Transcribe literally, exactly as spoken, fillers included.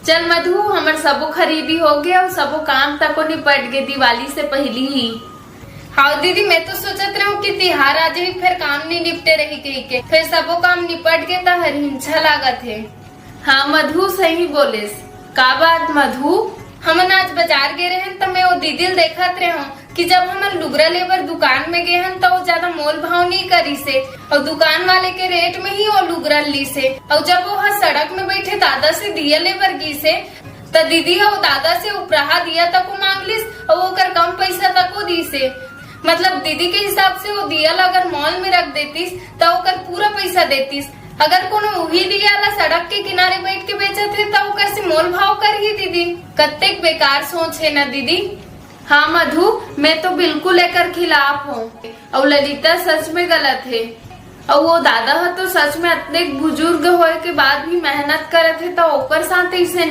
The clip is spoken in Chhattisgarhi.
चल मधु, हमर सबो खरीदी हो गे अउ सबो काम तको निपट गे दिवाली से पहिली ही। हाव दीदी, मैं तो सोचत रहूं कि तिहार आ जाही, फेर काम नहीं निपटे रही कही के, फेर सबो काम निपट गे त हर हिंसा लागत हे। हाँ मधु, सही बोलेस। का बात मधु? हमन आज बाजार गे रहेन त मैं वो दीदी ल देखत रहूं कि जब हमन लुगरा लेबर दुकान में गे हन त वो ज्यादा मोल भाव नहीं करिस हे अउ दुकान वाले के रेट में ही वो लुगरा लीस हे। अउ जब वो ह सड़क में बैठे दादा से दिया लेबर गीस हे त दीदी ह वो दादा से उपराहा दिया तको मांग लिस अउ ओकर कम पैसा तको दीस हे। मतलब दीदी के हिसाब से वो दिया ला अगर मॉल में रख देतिस त ओकर पूरा पैसा देतिस। अगर कोनो उही दिया ला सड़क के किनारे बैठ के बेचत हे त ओकर से मोल भाव करही दीदी। कत्तेक बेकार सोच हे ना दीदी। हाँ मधु, मैं तो बिल्कुल एकर खिलाफ हूँ। अउ ललिता सच में गलत हे। अउ वो दादा ह तो सच में अतनेक बुजुर्ग होए के बाद भी मेहनत करत हे, त ओकर साथ ऐसे